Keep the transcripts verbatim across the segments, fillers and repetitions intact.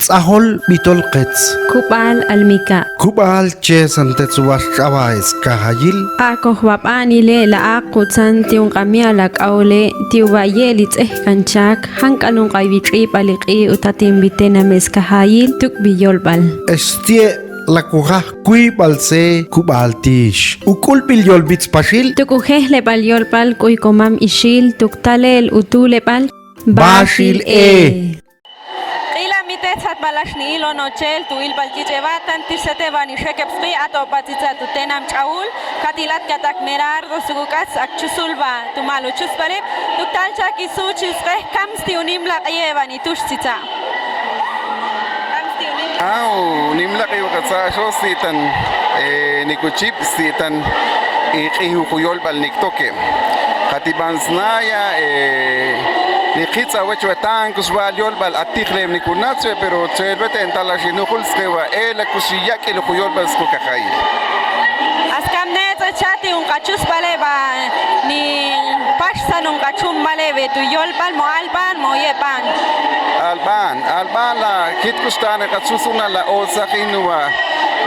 Tz'ajol bitol qetz. Kub'al almika'. Kub'al che santetz waxch'awa' skajayil. Aq'oj wab'anile la aq' qutzan ti' un q'amia la k'aole ti' uwa ye' li tz'ej kan chak, jank'al un q'ay wi ch'ib'al li q'i' utatin bi tename' skajayil, tuk' bi yolb'al. Ex stie' la kujaj kuyb'al se kub'al tix. Uk'ulb'il yolb'itz paxil. Tuk' ujejleb'al yolb'al k'uy komam ixil, tuk' talel utuleb'al. Baxil e. Q'ila mi tetz jatb'alax ni ilon ochel tu ilb'al kich'eb'a' tan tix sete b'ani xekeb' sq'i' ato b'atzitza tu tenam ch'aul, katilat katak Merardo suk'uk'atz ak chusul b'a tu malu chusb'aleb', tuk' tal chak isuchil sq'ej kam sti' unim la q'ie b'ani tux tzitza. Kam sti' unim. Aw, nimlaq'i uqatza xo sti'tan, eh, nikuchib' sti'tan, iq'ij uquyolb'al niktoke. Qatib'an snaya, eh, niqitz' awech we tan kusb'al yolb'al atijlem nikunatz we, pero chelb'eten talaxi nujul sqewa ela kusi yak'il uquyolb'al squkajay. Askamne tz'echat ti' un qachusb'aleb'a ni paxsan un qachunb'aleb'e tu yolb'al mo alb'an mo yeb'an. Alb'an, alb'an la jit kuxtane qatsusuna la otzaqin uwa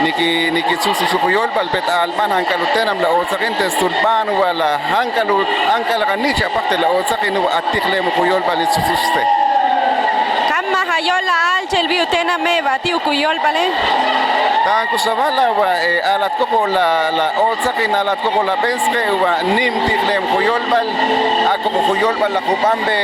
niki, nikitsusi xuqu yolb'al pet alb'an jank'al utenam la otzaqin te stulb'an uwa la jank'al u, jank'al qanich apaqte la otzaqin uwa atijlem uqu yolb'al itsususte. Kam maja yol la al chelb'i utename b'a ti' uku yolb'ale. Tan kuxtawal la wa, eh, alat koqo la, la otzaqin alat koqo la b'ensqe uwa nim tijlem qu yolb'al, a koqo qu yolb'al la qub'anbe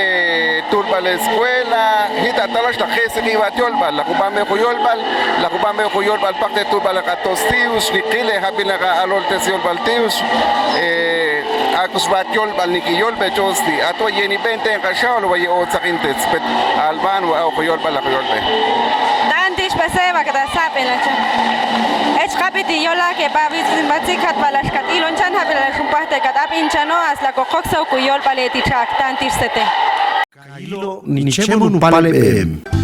tulb'al escuela, jita talax la qesiqi wa yolb'al, la qub'anbe qu yolb'al, la qub'anbe qu yolb'al paqte tulb'al la qatos tiux, niqile jab'il la qa alol tes yolb'al tiux, eh, a kuxbat yolb'al nikiyolbe chosti, ato yeni b'enten qaxaol wa ye otzaqin tetz pet alb'an wa a uqu yolb'al la qu yolb'e. Tan tix b'ase wa kata sab'el acha. Ech qab'iti yola ke b'a b'atzik jatb'alax kat ilon chan jab'il la xumpajte kat ab'in chano as la koqoksa uku yolb'ale ti chak tan tix sete. Kayilo nichemon upaleb'em.